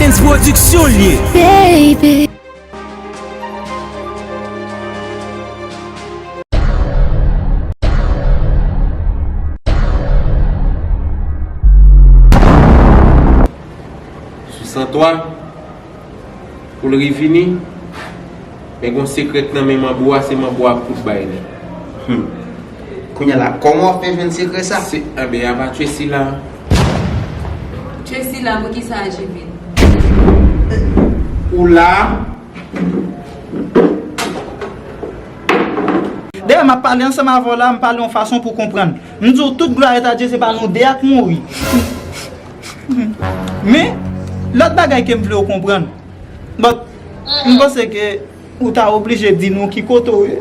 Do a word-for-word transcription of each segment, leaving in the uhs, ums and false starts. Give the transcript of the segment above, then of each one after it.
Pwodiksyon l ye. Baby. Sou san twa, pou l ri fini, men gon sekrè k nan men manbo a, se manbo a k pou t bay li. Hmm. Kounye a la, kòman w ap fè jwenn sekrè sa? Se, anben, apa Tracy la. Tracy la, poukisa Ajivit? Ou la? Dayè, m ap pale ansanm avè w la, m pale yon fason pou w konprann. M di w tout glwa e ta Dye, se pa nou de a k mouri. Men, lòt bagay ke m vle w konprann. But, m panse ke ou ta oblije di nou ki kote w ye.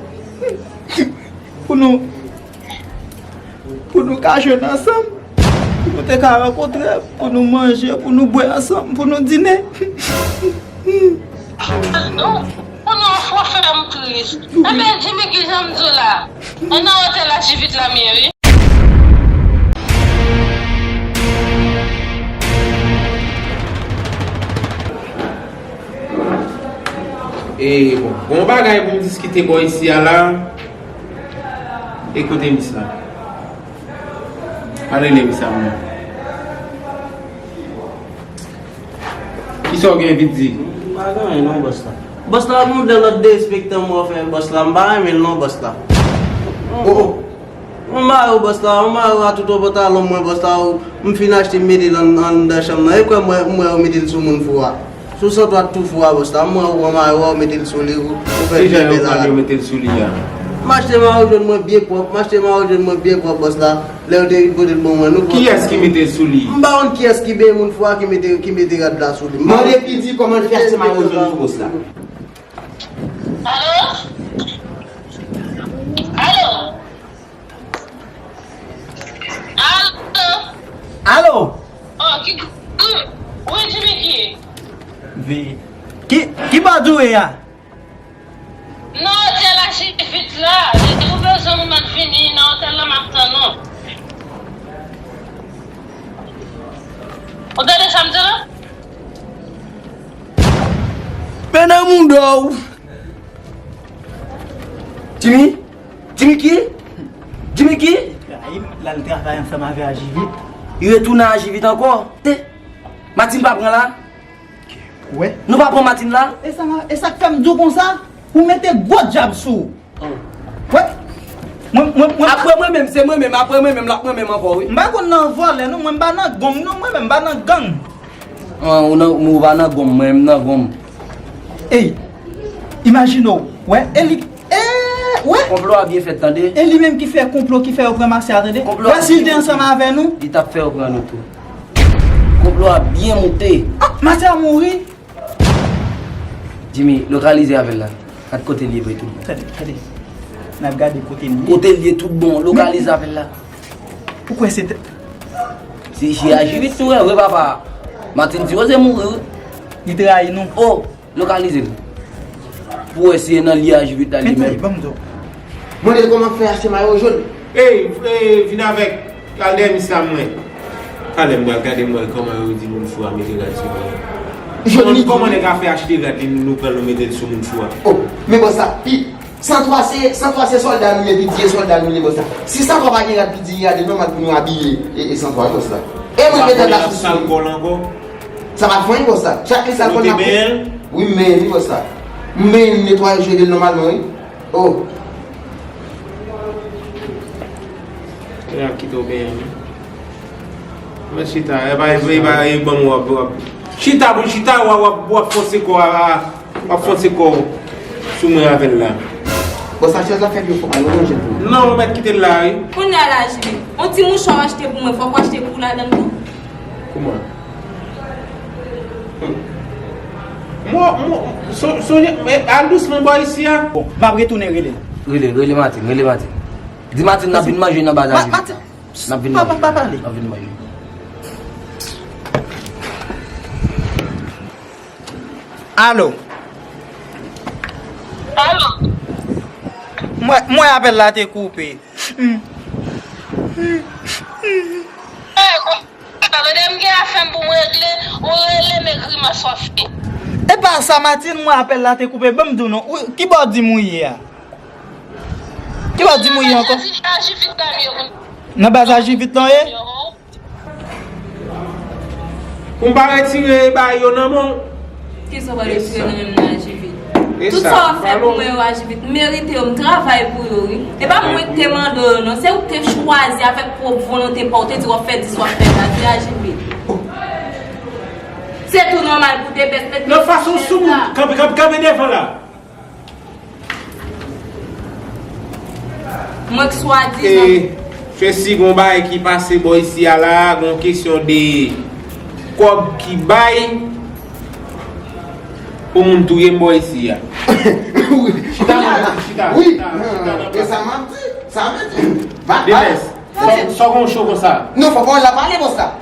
Pou nou, pou nou ka jwenn ansanm. Pou nou te ka rankontre, pou nou manje, pou nou bwè ansanm, pou nou dine. Oh non, oh non, fò fè m tris. Enben, Jimmy, kijan m di w la? Ann nan otèl Ajivit la m ye, wi. E, bon, bon bagay pou m diskite bò isi a la. E kote mis la? Al rele mis la, mwen. Kisa w gen vit di? M pa gen anyen non, bòs la. Bòs la, m vle lòt derespektan mwen fè bòs la. M pa renmen l non, bòs la. Oh, oh. Mwen mare w, bòs la, mwen mare w a tout yon pantalon mwen, bòs la, ou, m fin achte m mete l ann-, anndan chanm nan. E kwè m wè, m wè ou mete l sou moun fou a. Sou san twa tou fou a, bòs la, m wè ou pran mare w a, ou mete l sou li, ou, ou fè l byen bèl a. Kijan yo pran l, yo mete l sou li a? M achte mayo jòn mwen byen pwòp, m achte mayo jòn mwen byen pwòp, bòs la. Lè yo te vin pote l ban mwen, nou pran. Kiyès ki mete l sou li? M pa konn kiyès ki benyen moun fou a ki mete, ki mete rad la sou li. Mande Pidi kòman l fè achte mayo jòn pou bòs la. Alo? Alo? Alo? Alo? Oh, ki, ki, wi, Jimmy ki? Vi. Ki, ki bò w ye a? Nan otèl Ajivit la. Depi w bezwen moun, m ap vini nan otèl la, m ap tann ou. Ou tande sa m di la? Men nan mouda w. Jimmy? Jimmy ki? Jimmy ki? L al travay ansanm avè Ajivit. Li retounen Ajivit ankò? Te. Martine pa pran la? Wè. Nou pa pran Martine la? E sa, e sa k fè m di w konsa? Ou mete gwo dyab sou ou. Oh. Wè. Mwen, mwen, mwen. Apre mwen menm, se mwen menm. Apre mwen menm, l ap mwen menm ankò, wi. M pa konn nan vòlè, non. Mwen, m pa nan gang, non. Mwen menm, m pa nan gang. Ah, ou nan, ou pa nan gang, mwen, m nan gang. Ey, imajine w. Wè, e li, e, wè. Konplo a byen fèt, tande. E li menm ki fè konplo, ki fè yo pran Marcia, tande. Konplo a byen fèt. Wè, si l te ansanm avè nou. Li t ap fè yo pran nou tou. Konplo a byen moute. Ah, Marcia mouri. Jimmy, lokalize avè l la. Gad kote l ye vre tout bon. Tande, tande. N ap gade kote l ye. Kote l ye tout bon, lokalize avè l la. Ou kwè se te... Si, si Ajivit tou, wè, vre papa. Martine Tiwoze mouri, wi. Li trayi nou. Oh, lokalize l. Pou wè si e nan li Ajivit la li menm. Men tande, ban m di w. Mande l kòman fè achte mayo jòn. Ey, ey, vin avèk. Al dèyè misye a mwen. Talè m pral gade m wè kòman yo di moun fou a mete rad sou li. Kòman, kòman nèg a fè achte rad li, nou pran l nou mete l sou moun fou a? Oh, men bòs la, pi, san twa se, san twa se sòlda nou ye, Pidi e sòlda nou ye, bòs la. Si san twa pa gen rad, Pidi, rad e nòmal pou nou abiye e, e san twa, bòs la. E mwen mete rad la sou sal kò l ankò. Sa pa fè anyen, bòs la. Chak li sal kò l la. Ou te benyen l? Wi, m benyen l, wi, bòs la. M benyen l, m netwaye, jete l nòmalman, wi. Oh. Mwen ap kite w benyen m. Mwen chita, e pa, e pa, e ban m w ap, w ap. Chita pou chita, w ap, w ap, w ap fòse kò a, w ap fòse kò w sou mwen avè l la. Bon, sa chèz la fèk yo fò pa yo ranje l pou mwen. Non, ou mèt kite l la, wi. Kounye a la, Jimmy, yon ti mouchwa w achte pou mwen, fòk w achte pou ou ladan l tou. Kouman? Mwen, mwen, so-, sonje, men al dousman bò isi a. Bon, m ap retounen rele l. Rele, rele Martine, rele Martine. Di Martine n ap vin manje nan baz a Jimmy. Martine, n ap vin manje. Pa, pa, pa pale. N ap vin manje. Alo. Alo. Mwen, mwen apèl la te koupe. Ey, tande, m gen afè m pou m regle, ou rele m e Grimas w ap fè. E pa sa, Martine, mwen apèl la te koupe. Ban m di w non. Ou, ki bò w di m ou ye a? Ki bò w di m ou ye ankò? Nan baz Ajivit lan w ye? Pou m pa retire bagay yo nan men w. Kisa w pral retire nan men m nan Ajivit? Tout sa w ap fè pou mwen yo Ajivit, m merite yo, m travay pou yo wi. E pa mwen ki te mande w yo non, se ou ki te chwazi avèk pwòp volonte pa w, te di w ap fè dis, w ap fè dat, se Ajivit. Se tou nòmal pou Debès met... Nan fason sou moun, kanpe, kanpe, kanpe devan la. Mwen k swadizan. E, Tracy, gon bagay ki pase bò isi a la, gon kesyon de kòb ki bay pou moun touye m bò isi a. Chita, chita, chita, chita nan plas. E sa m ap di, sa vle di. Debès, sa w gon cho konsa? Non, fò pawòl la pale konsa.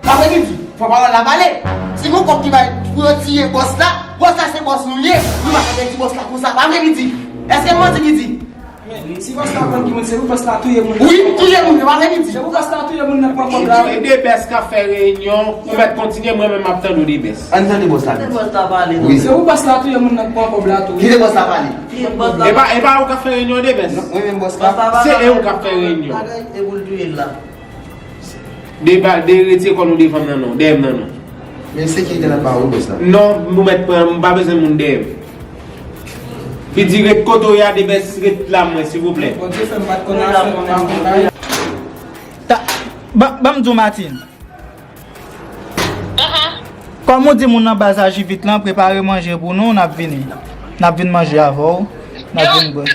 Aprè midi, fò pawòl la pale. Si gon kòb ki bay pou yo tiye bòs la, bòs la se bòs nou ye. Nou pa ka di bòs la konsa. Aprè midi. Èske m manti midi? Men, si bòs la konn ki moun se ou, bòs la touye moun nan. Wi, touye moun nan, aprè midi. Se pou bòs la touye moun nan k pran kòb la. E Debès k ap fè reyinyon, ou mèt kontinye, mwen menm m ap tande w Debès. Ann tande bòs la. Kite bòs la pale. Wi. Se pou bòs la touye moun nan k pran kòb la tou. Kite bòs la pale. E pa, e pa ou k ap fè reyinyon Debès. Non, mwen menm bòs la. Se e ou k ap fè reyinyon. Bagay e pou l touye l la. De ba, de retire kò nou devan m nan non, dèyè m nan non. Men sekirite la pa ou bòs la. Non, nou mèt pran, m pa bezwen moun dèyè m. Pidi ret kote w ye a, Debès ret la mwen, silvouplè. Bondye fè m pa t konn afè, mwen pa konn bagay. Ta, ban, ban m di w Martine. Kòm ou di moun nan baz Ajivit lan, prepare manje pou nou, n ap vini. N ap vin manje avè w, n ap vin bwè.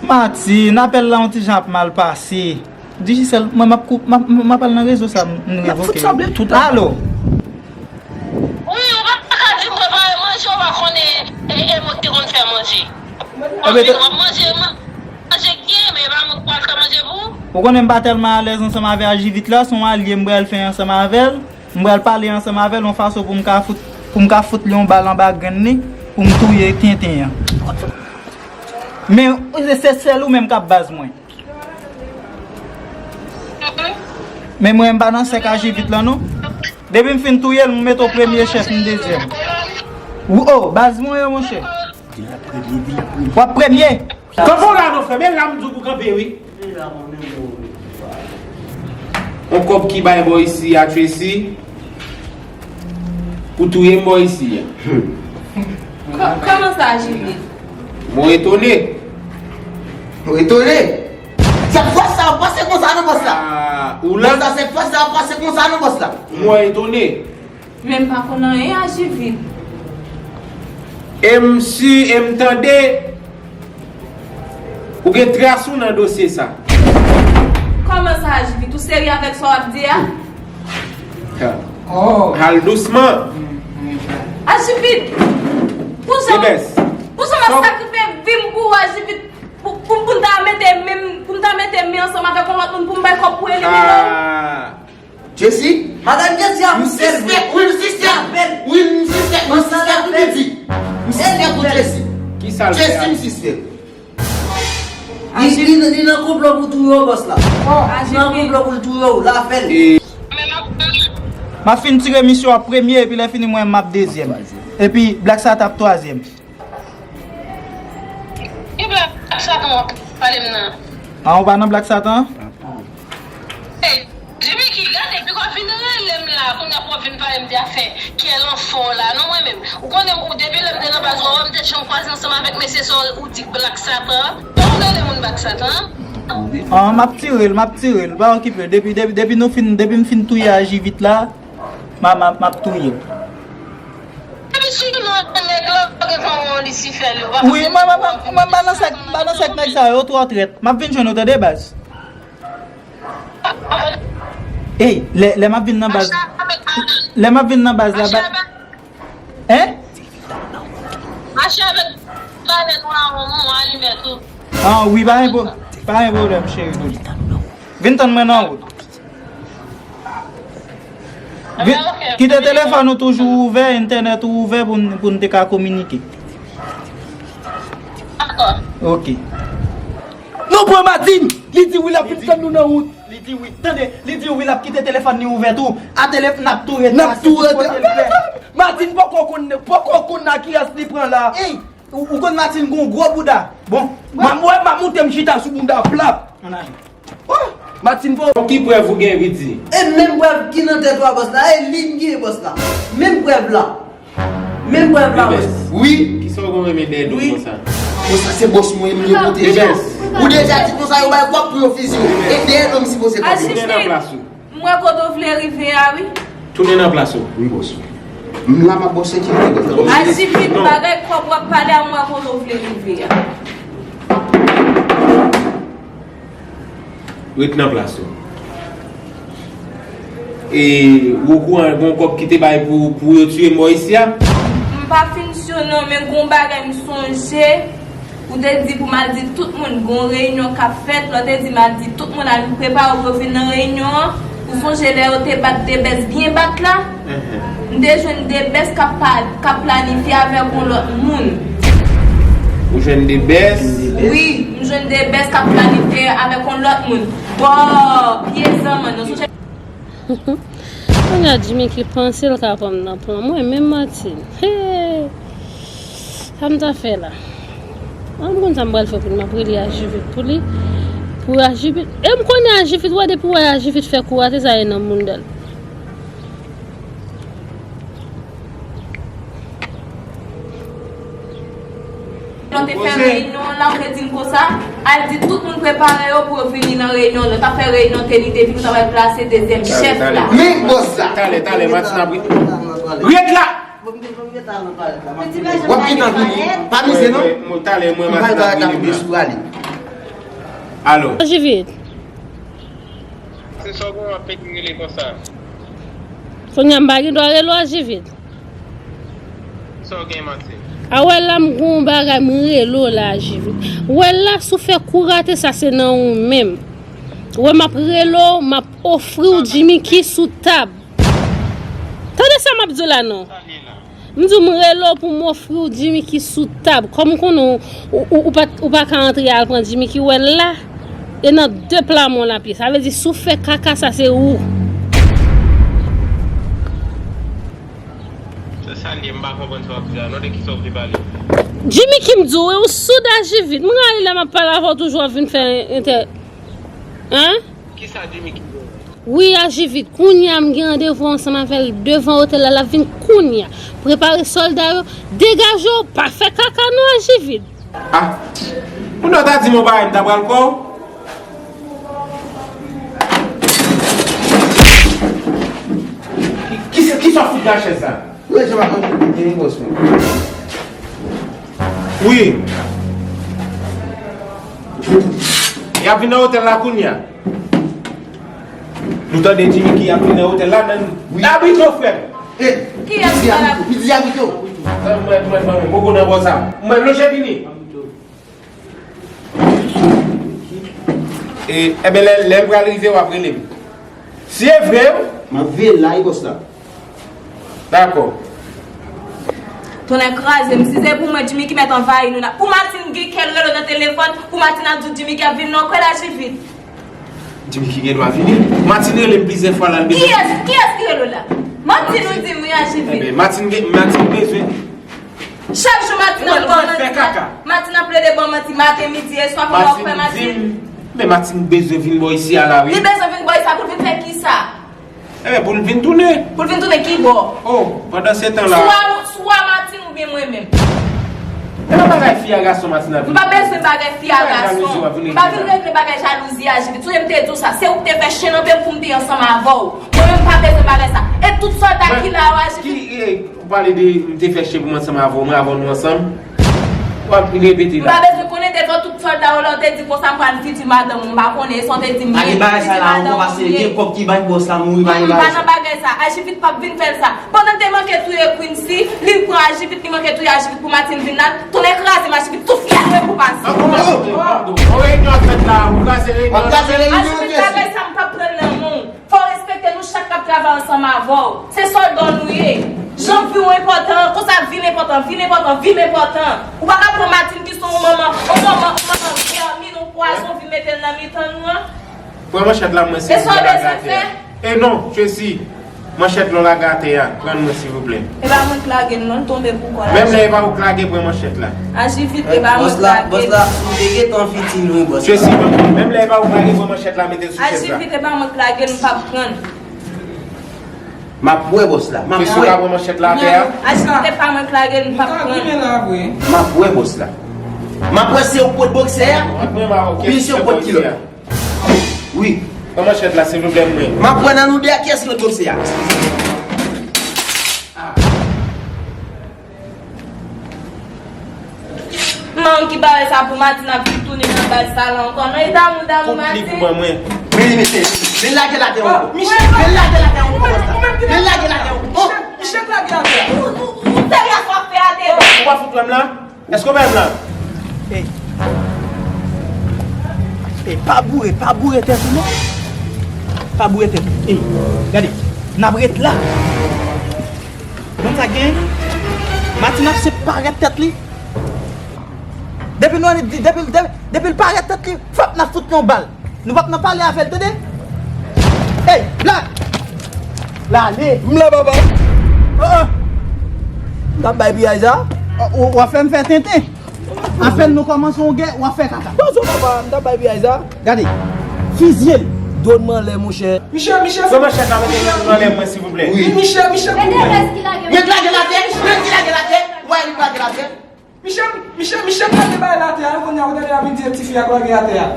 Martine, apèl la yon ti jan ap mal pase. Digicel, mwen m ap kou-, m ap, m ap al nan rezo sa, m, m revoke. Alo? Wi, ou pa ka di m prepare manje, ou pa konnen e, e mwen ki te konn fè manje. W ap vin, w ap manje, manje gen, men e pa mwen k pral fè manje pou ou. Ou konnen m pa tèlman alèz ansanm avè Ajivit la, se yon alye m pral fè ansanm avè l. M pral pale ansanm avè l yon fason pou m ka fout, pou m ka fout li yon bal anba grenn li, pou m touye tenten an. Men, se sèl ou menm k ap baz mwen. Men mwen, m pa nan sèk Ajivit lan, non. Depi m fin touye l, m mete w premye chèf, m dezyèm. Ou, o, baz mwen yo, monchè. Di l ap premye, di l ap premye. W ap premye? Kanpe w la non, frè m. E la m di w pou kanpe, wi. On kòb ki bay bò isi a, Tracy, pou touye m bò isi a. Kò-, kòman sa, Jimmy? Mwen etone. Mwen etone. Sèt fwa sa ap pase konsa non, bòs la. Ah, ou la? Bòs la, sèt fwa sa ap pase konsa non, bòs la. Mwen etone. Men m pa konn anyen Ajivit. E m si, e m tande, ou gen tras ou nan dosye sa. Kòman sa Ajivit? Ou serye avèk sa w ap di a? Al dousman. Ajivit! Pou jan, pou jan m ap sakrifiye vi m pou ou Ajivit, pou, pou, pou m ta mete men m, pou m ta mete men ansanm avèk yon lòt moun pou m bay kòb pou elimine w? Jesi? Madan Jesi ap fè l vre. Wi, m sispèk, wi, m sispèk. Wi, m sispèk, m sispèk pou Jesi. M sispèk pou Jesi. Kisa l fè a? Jesi, m sispèk. Li, li, li nan konplo pou touye w, bòs la. Li nan konplo pou l touye w, l a fè l. M ap fin tire misyon an premye, epi lè fini, mwen, m ap dezyèm. Epi Black Satan ap twazyèm. Ki Black Satan w ap pale m nan? A, ou pa nan Black Satan? Ey, Jimmy ki gade, piko vin rele m la, kounye a pou w vin pale m de afè kè lanfò la, non mwen menm. Ou konnen ou depi lè m te nan baz ou a, m te janm kwaze ansanm avèk mesye sa ou di Black Satan. Bon, ou rele moun Black Satan? An, m ap tire l, m ap tire l, pa okipe l. Depi, depi, depi nou fin, depi m fin touye Ajivit la, m a, m a, m ap touye l. Epi si non nèg lan gen kòman Lisifè li, ou pa... Wi, mwen, mwen, mwen, mwen pa nan sèk, mwen pa nan sèk nèg sa yo, twò trèt. M ap vin jwenn ou tande baz. Ey, lè, lè m ap vin nan baz, lè m ap vin nan baz la, ba... Hein? Mache avèk balèn ou a, ou a limèt ou. Ah, wi, pa gen pwo-, pa gen pwoblèm, cheri. Vin tann mwen nan wout. Vin, kite telefòn ou toujou ouvè, entènèt ou ouvè pou n, pou n te ka kominike. Dakò. Ok. Nou pran Martine, li di wi, l ap vin tann nou nan wout. Di wi, tande, li di wi, l ap kite telefòn li ouvè tou. A telefòn, n ap tou rete. N ap tou rete. Martine poko konn, poko konn nan kiyès li pran la. Ey, ou, ou konn Martine gon gwo bouda. Bon, m ap, m ap moute m chita sou bounda plap. Ann ale. Oh, Martine po. Bon, ki prèv ou gen, Rudy? E menm prèv ki nan tèt ou a, bòs la, e li m gen, bòs la. Menm prèv la. Menm prèv la, bòs. Wi. Kisa w konn renmen dèyè do m konsa? Konsa se bòs mwen, m dwe pwoteje. Ou deja di konsa yo bay kòb pou yo fiziye w. E dèyè do m sipoze kanpe. Tounen nan plas ou. M wè kote w vle rive a, wi. Tounen nan plas ou. Wi, bòs. M la, m ap ba w sekirite, bòs. Aji vit, bagay kòb w ap pale a, m wè kote w vle rive a. Ret nan plas ou. E, ou okouran gon kòb ki te bay pou, pou yo tiye m bò isi a? M pa fin si non, men gon bagay m sonje. Ou te di pou m al di tout moun gon reyinyon k ap fèt, lè w te di m al di tout moun al prepare w pou yo vin nan reyinyon an. Ou sonje lè yo te bat Debès byen bat la? M te jwenn Debès k ap pa, k ap planifye avèk yon lòt moun. Ou jwenn Debès? Wi, m jwenn Debès k ap planifye avèk yon lòt moun. Bò, pye zanman, nou sonje. Kounye a Jimmy ki panse l ka pran m nan plan. Mwen menm Martine. Hey! Sa m ta fè la? An, m konn sa m pral fè pou li, m ap rele Ajivit pou li. Pou Ajivit. E m konnen Ajivit, wè depi w wè Ajivit fè kou rate sa e nan mounda l. Lè w te fè reyinyon an la, ou te di m konsa, al di tout moun prepare yo pou yo vini nan reyinyon an. Lè w t ap fè reyinyon, te li te vini, ou ta pral plase dezyèm chèf la. Men bòs la. Talè, talè, Martine ap ri. Ret la! W ap gentan vini. Pa mize non. Mwen, mwen, talè, mwen, Martine ap ri la. Alo. Ajivit. Se sa w gen w ap pete rele konsa? Kounye a m pa gen dwa rele w Ajivit. Sa w gen, Martine? A wè la m gon bagay m rele w la Ajivit. Wè la si w fè kou rate sa se nan ou menm. Wè m ap rele w, m ap ofri w Jimmy ki sou tab. Tande sa m ap di w la non. M di w m rele w pou m ofri w Jimmy ki sou tab. Kòm m konnen w, ou, ou, ou pa, ou pa ka antre al pran Jimmy ki wè l la. E nan de pla men w l ap ye. Sa vle di si w fè kaka sa se ou. Se sa l ye, m pa konprann sa w ap di a non, de kisa w vle pale? Jimmy ki m di w, wi, ou soud Ajivit. M rale lè m ap pale avè w toujou w ap vin fè entè. Hein? Kisa Jimmy ki di w? Wi, Ajivit, kounye a m gen randevou ansanm avè l devan otèl la, l ap vin kounye a. Prepare sòlda yo, degaje w, pa fè kaka non Ajivit. Ah, ou ta di m yon bagay m ta pral kwè w. Ki, ki, kisa w fout nan chèz sa? Wi, Jean Marc, wi, bòs mwen. Wi. Y ap vin nan otèl la kounye a. Nou tande Jimmy ki ap vin nan otèl la, men. Wi. Abito, frè m. Eh, ki ap vin la? Li di abito. Mwen, mwen, mwen, mwen, poko nan bò sa. Mwen, lonje vini. E, ebyen, lè, lè l pral rive, w ap rele m. Si e vre, wi. M ap veye la, wi, bòs la. Dakò. Tonnè kraze m, si se pou mwen, Jimmy ki mèt anvayi nou la. Pou Martine gen kè l rele w nan telefòn, pou Martine ap di w Jimmy ki ap vin nan, kwè l aji vit. Jimmy ki gen dwa vini. Martine rele m plizyè fwa la, l bezwen. Kiyès, kiyès ki rele w la? Martine ou di m wi aji vit. Ebyen, Martine gen, Martine bezwen. Chak jou Martine ap ba w manti. Martine ap plede ba w manti maten, midi e swa, kòman w kwè Martine? Men Martine bezwen vin bò isi a la, wi. Li bezwen vin bò isi a pou l vin fè kisa? Ebyen, pou l vin tounen. Pou l vin tounen ki bò? Oh, pandan se tan la. Swa, swa Martine oubyen mwen menm. E pa bagay fi a gason Martine ap vin. M pa bezwen bagay fi a gason. M pa vin regle bagay jalouzi aji vit. Sonje m te di w sa. Se ou ki te fè chen nan pye m pou m te ansanm avè w. Mwen menm m pa bezwen bagay sa. E tout sòlda ki la yo aji vit. Ou pale de m te fè chen pou m ansanm avè w, mwen avè w nou ansanm. W ap repete la. M pa bezwen konnen devan tout sòlda yo lè w te di konsa m pral fiti madanm ou, m pa konnen e sa w te di m ye, fiti madanm ou ye. Pa gen bagay sa la ankò, paske gen kòb ki bay bòs la mouri, pa gen bagay sa. M pa nan bagay sa, aji vit p ap vin fè l sa. Pandan l te manke touye Quincy, li pran aji vit, li manke touye aji vit pou Martine vin la, tonnè kraze m aji vit, tout fi a dwe pou pase. An, an, an, an, an, reyinyon ap fèt la, ou kraze reyinyon an. Aji vit bagay sa m p ap pran l nan men w. Fò w respekte nou chak k ap travay ansanm avè w. Se sòlda w nou ye. Jan vi w enpòtan an, konsa vi m enpòtan, vi m enpòtan, vi m enpòtan. Ou pa ka pran Martine ki se yon manman, yon manman, yon manman vèmin, yon pwazon, vin mete l nan mitan nou an. Pran manchèt la, mwen, silvouplè, lage atè a. E non, Tracy, manchèt la w lage atè a, pran mwen, silvouplè. E pa mwen k lage l non, l tonbe pou kò l. Menm lè e pa ou k lage, pran manchèt la. Aji vit, e pa mwen k lage l. Bòs la, bòs la, m te gentan fitil wi, bòs la. Tracy, menm lè e pa ou k lage, pran manchèt la, mete l sou chèz la. Aji vit, e pa mwen k lage l, m p ap pran l. M ap wè bòs la, m ap wè. Tracy, ou ka pran manchèt la atè a? Aji vit, e pa mwen k lage l, m p ap pran l. M ap wè bòs la. M ap wè si yo pot boksè a, oubyen si yo pot kilòt. Wi. Pran manchèt la, silvouplè, mwen. M ap pran nan nou de a kiyès ki pot boksè a. Manm ki bare sa pou Martin ap vin tounen nan baz sa la ankò. Non, e damou, damou Martin. Kont li pou ban mwen. Men, men, men, men lage l atè ankò. Men lage l atè ankò, bòs la. Men lage l atè ankò. Michel, Michel lage l atè. Ou, ou, ou serye sa w ap fè a, Teddy? Ou pa fout wè m la? Èske w pa wè m la? Ey. Ey, pa boure, pa boure tèt ou non. Pa boure tèt ou. Ey, gade, n ap ret la. Konn sa k genyen? Martin ap se parèt tèt li. Depi nou, depi, depi, depi l parèt tèt li, fòk n ap fout yon bal. Nou p ap nan pale avè l, tande? Ey, Black! L ale! M la, papa. Ah, ah. M t ap bay piyay sa. Ah, w, w ap fè m fè tenten. Apèn nou kòmanse yon gè, w ap fè kaka. Pòz ou, papa, m t ap bay piyay sa. Gade. Fizye l. Dwòl m anlè, monchè. Michel, Michel. Pran manchèt la, mete l anlè mwen, silvouplè. Wi. Michel, Michel. Mete rès ki lage. Mete lage l atè. Mete ki lage l atè. Wè, li lage l atè. Michel, Michel, Michel, gade bay la atè a, kounye a, ou tande ap di tifi a lage atè a.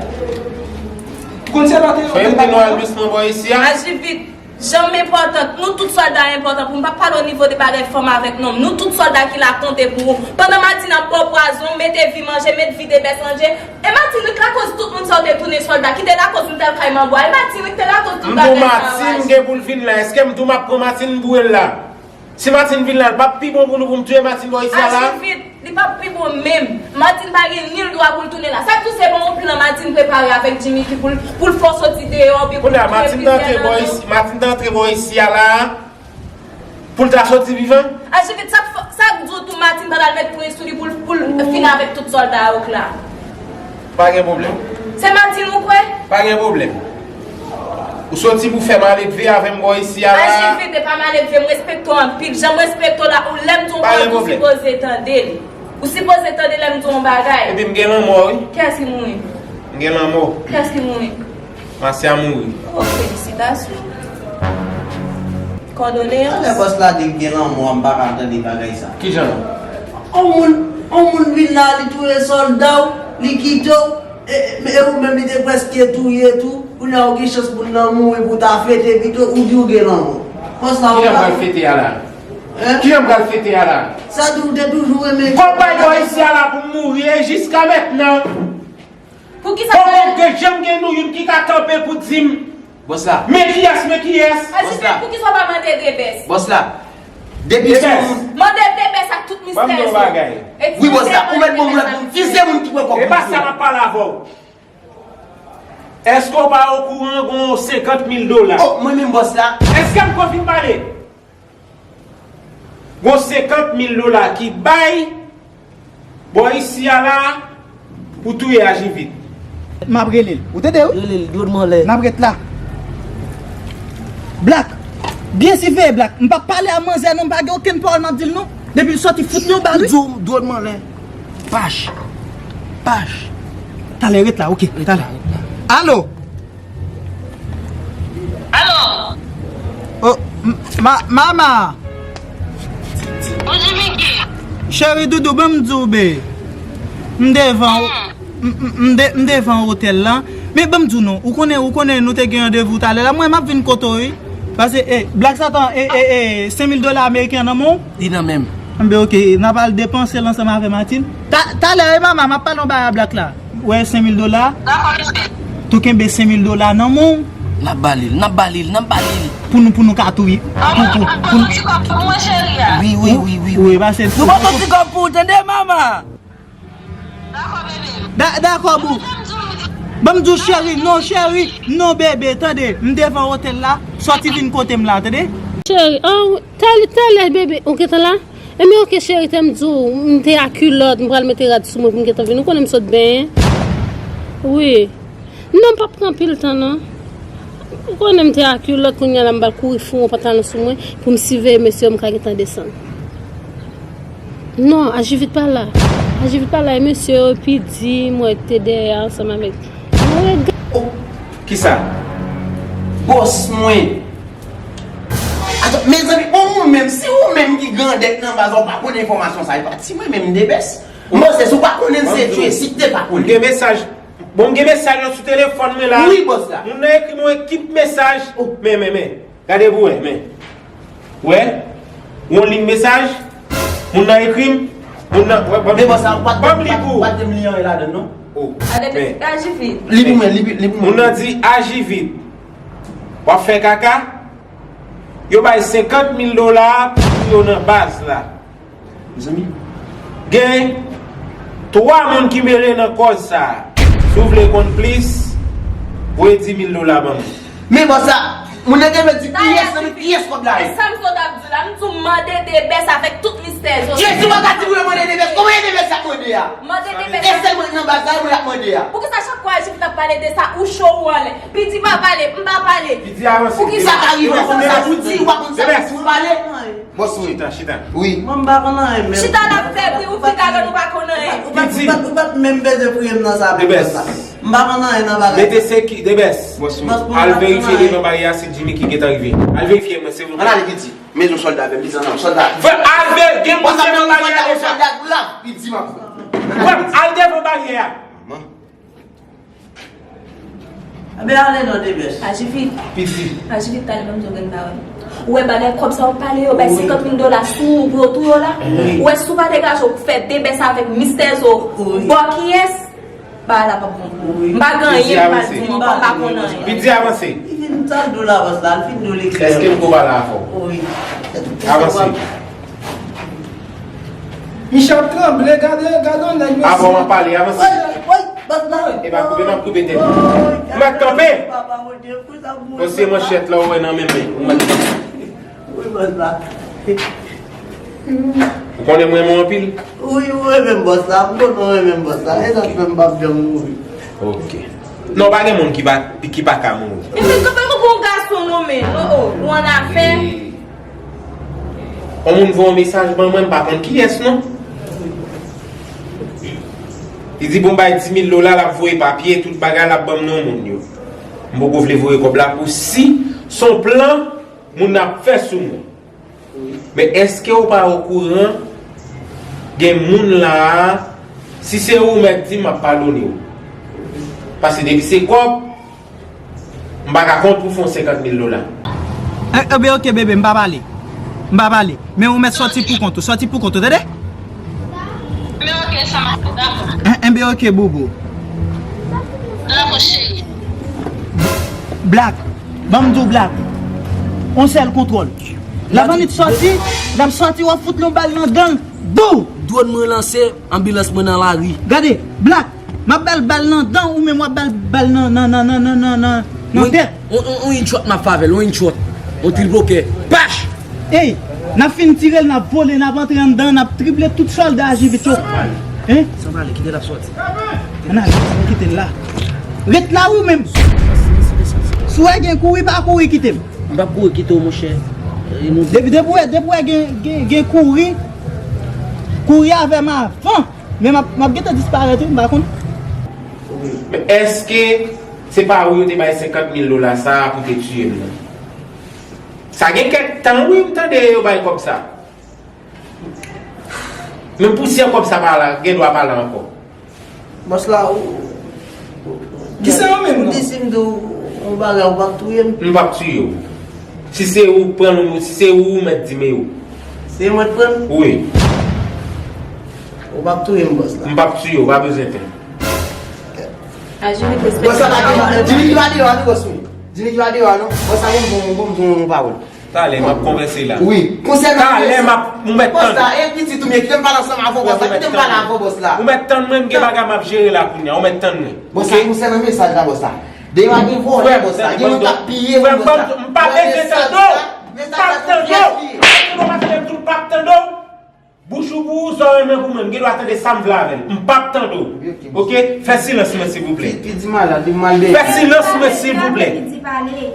Ou konn se lòt yo. Fè m te nou al dousman bò isi a. Aji vit, janm enpòtan, nou tout sòlda enpòtan pou m pa pale o nivo de bagay fanm avèk nonm. Nou tout sòlda ki la konte pou ou. Pandan Martin ap ba w pwazon, mete vi manje, met vi de bèt manje. E Martin, li t lakoz tout moun sa yo te tounen sòlda, ki te lakoz nou t al kay Manbo a. E Martin, li te lakoz tout bagay sa yo. M di w Martin gen pou l vin la. Èske m di w m ap pran Martin, m boure l la? Si Martin vin la, l p ap pi bon pou nou pou m touye Martin bò isi a la? Aji vit, li p ap pi bon menm. Martin pa gen nil dwa pou l tounen la. Sa k tou se bon yon plan Martin prepare avèk Jimmy ki pou l, pou l fè w soti deyò, oubyen pou l touye plizyè nan nou. Kounye a, Martin t antre bò isi, Martin t antre bò isi a la, pou l ta soti vivan? Aji vit, sa k fè, sa k di w tou Martin pa t al met pwen sou li pou l, pou l fini avèk tout sòlda yo k la? Pa gen pwoblèm. Se Martin ou kwè? Pa gen pwoblèm. Ou soti pou fè maledve avè m bò isi a la. Aji vit, e pa maledve, m respekte w anpil. Jan m respekte w la, ou lè m di w yon pawòl, ou sipoze tande l. Ou sipoze tande lè m di w yon bagay. Epi m gen lanmò, wi. Kiyès ki mouri? M gen lanmò. Kiyès ki mouri? Masya mouri. Oh, felisitasyon. Kòdoneyans. Talè bòs la di l gen lanmò, m pa ka tande bagay sa. Kijan? On moun, on moun vin la, li touye sòlda w, li kite w, e, e, e ou menm li te prèske touye tou. Kounye a ou gen chans moun nan mouri pou w ta fete pito, ou di w gen lanmò. Bòs la, ou pa. Kijan m pral fete a la? Hein? Kijan m pral fete a la? Sa di w te toujou renmen. Kòb bay bò isi a la pou m mouri, e jiska mentnan. Poukisa? Poko gen janm gen nou youn ki ka kanpe pou di m. Bòs la. Men kiyès, men kiyès? Bòs la. Poukisa w pa mande de bèt? Bòs la. Depi se yon moun. Mande de bèt ak tout mistè yo. Ban m di w yon bagay. Wi, bòs la. Ou mèt bon moun pou m fizye moun ki pran kòb. E pa sa m ap pale avè w. Èske w pa okouran gon senkant mil dola? Oh, mwen menm bòs la. Èske m ko fin pale? Gon senkant mil dola ki bay bò isi a la pou touye Aji vit. M ap rele l. Ou tande wi? Rele l, dwòl m anlè. N ap ret la. Black, byen siveye Black. M p ap pale a manzè non, m pa gen okenn pawòl m ap di l non. Depi l sòti fout li yon bal wi. Dwòl m anlè. Pach. Pach. Talè ret la, oke. Talè. Alo. Alo. Oh, m-, ma-, mama. Bonjou, Miki. Cheri doudou, ban m di w, be. M devan, m, m, m de-, m devan otèl la. Men ban m di w non, ou konnen, ou konnen nou te gen randevou talè la. Mwen, m ap vin kote w, wi. Paske, eh, Black Satan, eh, eh, eh, senk mil dola ameriken nan men w. Li nan men m. Enben, oke, n ap al depanse l ansanm avè Martin. Ta-, talè, wi, mama, m ap pale yon bagay a Black la. Wè senk mil dola. Dakò, mesye. Tou kenbe senk mil dola nan men w. N ap ba li l, n ap ba li l, n ap ba li l. Pou nou, pou nou ka tou, wi. Pou, pou, pou nou. Mwen, cheri a. Wi, wi, wi, wi. Wi, pase. Nou pa soti kòb pou ou, tande, mama? Dakò, bebe. Da-, dakò, boo. Ban m di w, cheri, non, cheri, non, bebe, tande. M devan otèl la, sòti vin kote m la, tande. Cheri, an, talè, talè, bebe, ou gentan la? Enben, oke, cheri, te m di w, m te a kilòt, m pral mete rad sou mwen pou m gentan vini. Ou konnen m sot benyen. Wi. Non, m p ap pran anpil tan, non. Ou konnen m te ak yon lòt, kounye a la m pral kouri foure yon pantalon sou mwen pou m siveye mesye yo, m ka gentan desann. Non, Ajivit pa la. Ajivit pa la, e mesye yo, epi di mwen te dèyè ansanm avèk. Mwen rega- Oh, kisa? Bòs mwen. Atò, mezanmi, bon, ou menm, se ou menm ki grandèt nan baz la, ou pa konn enfòmasyon sa, e pa ti mwen menm, Debès. M panse si w pa konnen l se Dye, si te pa konnen. M gen mesaj. Bon, m gen mesaj yo sou telefòn mwen la. Wi, bòs la. Moun nan ekri m yon ekip mesaj. Men, men, men. Gade pou wè, men. Wè? Yon liy mesaj. Moun nan ekri m. Moun nan, wè, ban m li pou. Ban m li pou. Ou pa t di m li anyen ladan l, non? Oh, men. Aji vit. Li pou mwen, li pou mwen. Moun nan di aji vit. W ap fè kaka? Yo bay senkant mil dola pou yo nan baz la. Mezanmi. Gen twa moun ki mele nan kòz sa a. Si w vle konn plis, voye dis mil dola ban mwen. Men bòs la, moun nan te vle di kiyès nan men kiyès kòb la ye. E sa m sot ap di w la, m di w mande Debès avèk tout mistè yo. Jezi, w pa ka di pou yo mande Debès. Kòman e Debès y ap mande a? Mande Debès. E sèl mwen nan baz la, mwen y ap mande a. Poukisa chak fwa Jezi t ap pale de sa, ou cho ou anlè? Pidi pa pale, m pa pale. Pidi avanse. Poukisa? Sa ka rive, ou konn sa pou di, ou pa konn sa pou pale. Bòs mwen. Chita, chita. Wi. Mwen m pa konn anyen menm. Chita n ap fè bri, ou fè kaka nou pa konn anyen. Ou pa, ou pa, ou pa menm bezwen priye m nan sa menm bòs la. M pa konn anyen nan bagay. Mete seki, Debès. Bòs mwen. Al verifye devan baryè a si Jimmy ki gentan rive. Al verifye mwen, silvouplè. Ann ale piti. Mezon sòlda avè m, piti ansanm sòlda. Frè, al verifye devan baryè a deja. Sòlda grav, piti m ap. Frè, al devan baryè a. Manman. Anben ale non Debès. Aji vit. Piti. Aji vit, talè ban m di w grenn pawòl. Ou wè bagay kòb sa w ap pale yo, bay senkant mil dola sou ou pou yo touye w la. Ou wè si w pa degaje w pou fè Debès avèk mistè zo bò kiyès, bagay la p ap bon pou ou. M pa gen anyen pou m al di w ankò, m pa konn anyen. Piti avanse. Li fin tan dou la bòs la, li fin dou li klè. Èske m ko pale avè w? Wi. Avanse. Michel ap tranble, gade, gade yon nèg mesye. Avan w ap pale, avanse. Woy, woy, bòs la, woy. E pa koupe, m ap koupe tèt. Ou mèt kanpe. Papa Bondye, pou sa moun. Pase manchèt la, ou wè nan men mwen. Ou mèt kanpe. Wi, bòs la. Ou konnen m renmen w anpil? Wi, ou renmen m bòs la. M konnen w renmen m bòs la. E sa k fè m p ap janm mouri. Ok. Non, pa gen moun ki pa, ki pa ka mouri. Epi kanpe m pou yon gason non men. Oh, oh, ou annafè. Yon moun voye yon mesaj ban mwen, m pa konn kiyès non. Li di pou m bay dis mil dola, l ap voye papye, tout bagay, l ap ban m non moun yo. M poko vle voye kòb la pou si se yon plan moun nan ap fè sou mwen. Men èske ou pa okouran gen moun la a, si se ou mèt di m, m ap padone w. Paske depi se kòb, m pa ka kont pou fè yon senkant mil dola. Enben oke bebe, m pa pale. M pa pale. Men ou mèt sòti pou kont ou, sòti pou kont ou, tande? Enben oke, sa mache, dakò. Enben oke, boubou. Dakò, cheri. Black, ban m di w Black. On sèl kontwòl. L ap annik sòti, l ap sòti, w ap fout l yon bal nan dan l. Bou! Dwòn mwen lanse, anbilans mwen nan lari. Gade, Black, m ap ba l bal nan dan ou menm w ap ba l bal nan, nan, nan tèt. On, on, on headshot m ap fè avè l, on headshot. On triple kill. Pach! Ey, n ap fin tire l, n ap vole, n ap antre anndan, n ap trible tout sòlda Ajivit yo. San pale, kite l ap sòti. Ann ale, kite l la. Ret la ou menm. Si w wè gen kouri, pa kouri kite m. M p ap kouri kite w, monchè. Depi, depi w wè, depi w wè gen, gen, gen kouri, kouri avè m avan. Men m ap, m ap gentan disparèt wi, m pa konn. Men èske se pa ou yo te bay senkant mil dola sa a pou te tiye m nan? Sa gen kèk tan wi m tande yo bay kòb sa. Men pousyè kòb sa pa la, gen dwa pa la ankò. Bòs la, ou. Ki se yo menm non? Ou di si m di w yon bagay, ou p ap touye m? M p ap tiye w. Si se ou k pran l, si se ou, ou mèt di m e ou. Se mwen k pran l? Wi. Ou p ap touye m, bòs la. M p ap tiye w, pa bezwen pè. Bòs la pa gen, Jimmy ki pa deyò a non, bòs mwen. Jimmy ki pa deyò a non. Bòs la, bon, bon, bon, bon, bon pawòl. Talè m ap konvèse la. Wi. Konsènan talè m ap, ou mèt tann. Bòs la, e pitit ou m ye, kite m pale ansanm avè w, bòs la. Kite m pale avè w, bòs la. Ou mèt tann mwen, m gen bagay m ap jere la kounye a. Ou mèt tann mwen. Bòs la, konsènan mesaj la, bòs la. Deyò a gen vòlè, bòs la. Gen moun k ap piye moun, bòs la. M pa bezwen tande w. M p ap tande w. Ou pa tande m di w m p ap tande w? Bouch ou pou ou, zòrèy mwen pou mwen. M gen dwa tande sa m vle avè l. M p ap tande w. Ok? Fè silans mwen, silvouplè. Li di malad, li mal dèyè. Fè silans mwen, silvouplè. Li di pale.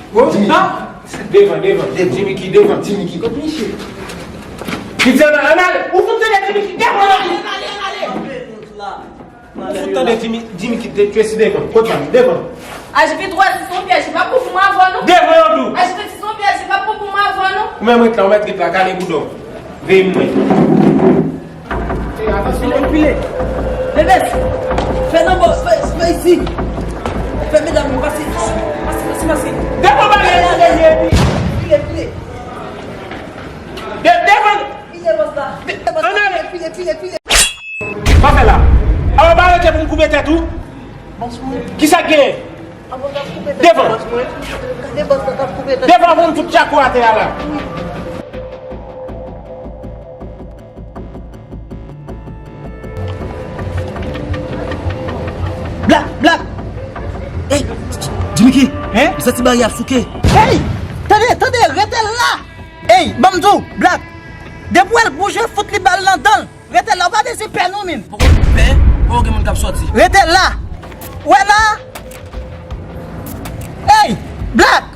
Jimmy. Devan, devan. Jimmy ki devan. Jimmy ki. Kot misye? Li di ann ale, ann ale. Ou fout tande Jimmy ki devan. Ann ale, ann ale, ann ale. Ou fout tande Jimmy, Jimmy ki te twe si devan. Kot la? Devan. H P twa si son pyèj, li pa pou pou mwen avè w non. Devan yo dou. H P si son pyèj, li pa pou pou mwen avè w non. Ou menm ret la, ou mèt ret la, kale boudon. Veye mwen. Atansyon, repile. Bebes, fè nan bò, fè, fè isi. Fè medam yo pase. Pase, pase, pase. Devan bagay. File, file. De-, devan. File, bòs la. File, bòs la. File, file, file, file. Pa fè la. Awa, pa rete pou m koupe tèt ou. Bòs mwen. Kisa k genyen? Devan. Devan pou m fout tchako atè a la. Black, Black! Ey, Jimmy Key, hein? M santi baryè a souke. Ey! Tande, tande, rete la! Ey, ban m di w, Black! Depi w wè l bouje, fout li bal nan dan l. Rete la, ou pa bezwen pè non, menm. Poko pè, poko gen moun k ap sòti. Rete la. Ou wè la? Ey, Black!